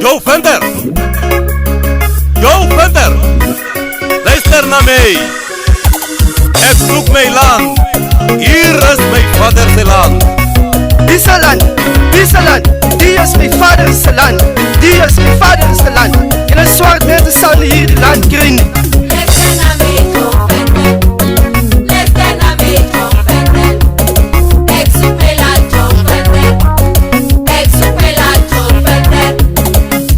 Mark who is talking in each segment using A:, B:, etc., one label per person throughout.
A: Yo Venter! Yo Venter! Luister na my. Ek soek my land. Hier is my vader se land.
B: Dis 'n land, dis 'n land, die is my vader se land. Die is my vader se land. En 'n swart mense sal nie hierdie land kry nie.
C: Luister na my, Joe Venter. Luister na my, Joe Venter. Ek soek my land, Joe Venter. Ek soek my land, Joe Venter.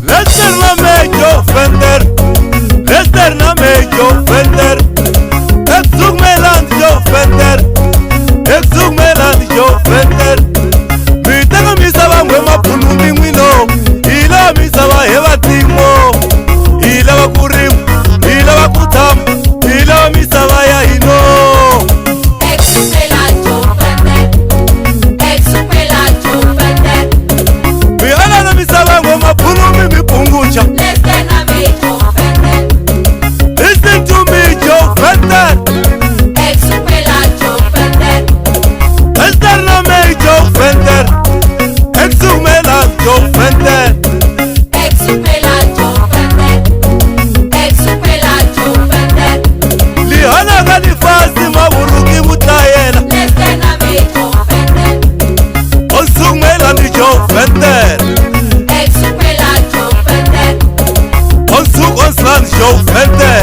A: Luister na my, Joe Venter. Luister na my, Joe Venter. Ek soek my land, Joe Venter. Ek soek my land, Joe Venter. Mi teka misava n'we mabulu min'wino. Hi lava misava hi vatimo. Hi lava ku rima, hi lava ku tshama, hi lava misava ya hina.
C: Ek soek my land, Joe Venter. Ek soek my land, Joe Venter.
A: Mi alana misava n'we mabulu mi mi pungucha.
C: Luister na my, Joe Venter.
A: Listen to me, Joe Venter.
C: Ek soek my land, Joe Venter.
A: Luister na my, Joe Venter. Ek soek my land, Joe Venter.
C: Ek soek my land, Joe Venter. Ek soek my land, Joe Venter.
A: Lihana ka lifasi maburuki vutlayela.
C: Luister na my, Joe Venter.
A: Ons soek my land, Joe Venter.
C: Ek soek my land, Joe Venter.
A: Ons soek ons land, Joe Venter.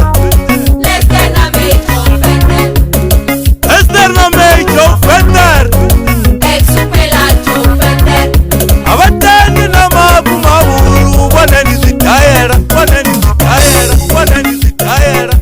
C: Luister na my, Joe Venter.
A: Luister na my, Joe Venter.
C: Ek soek my land, Joe Venter.
A: Avatani na mavu mavuru voneni swidayela, voneni swidayela, voneni swidayela.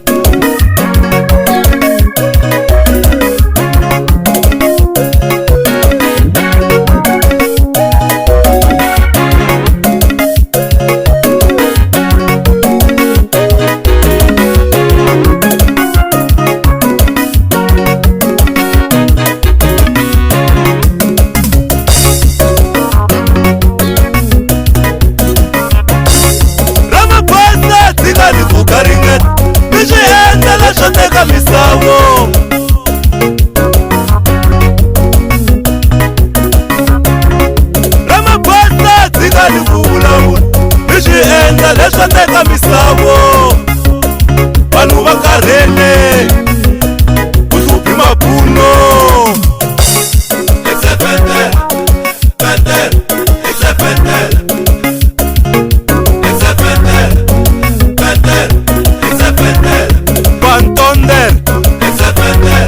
A: Ramaphosa tshikani ku garingeta mi swi endla leswo teka misavo. Ramaphosa tshikani ku vulavula mi swi endla leswo teka misavo. Vanhu va karhele ku hluphi mabuno. Ek sê Venter, Venter, ek sê Venter. Ek sê Venter, Venter, ek sê Venter. Van Tonder, ek sê Venter,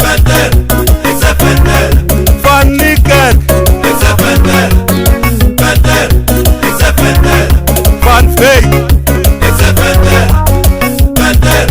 A: Venter, ek sê Venter. Van Niekerk, ek sê Venter, Venter, ek sê Venter. Van Wyk, ek sê Venter, Venter,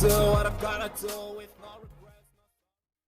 D: Do what I've gotta do with my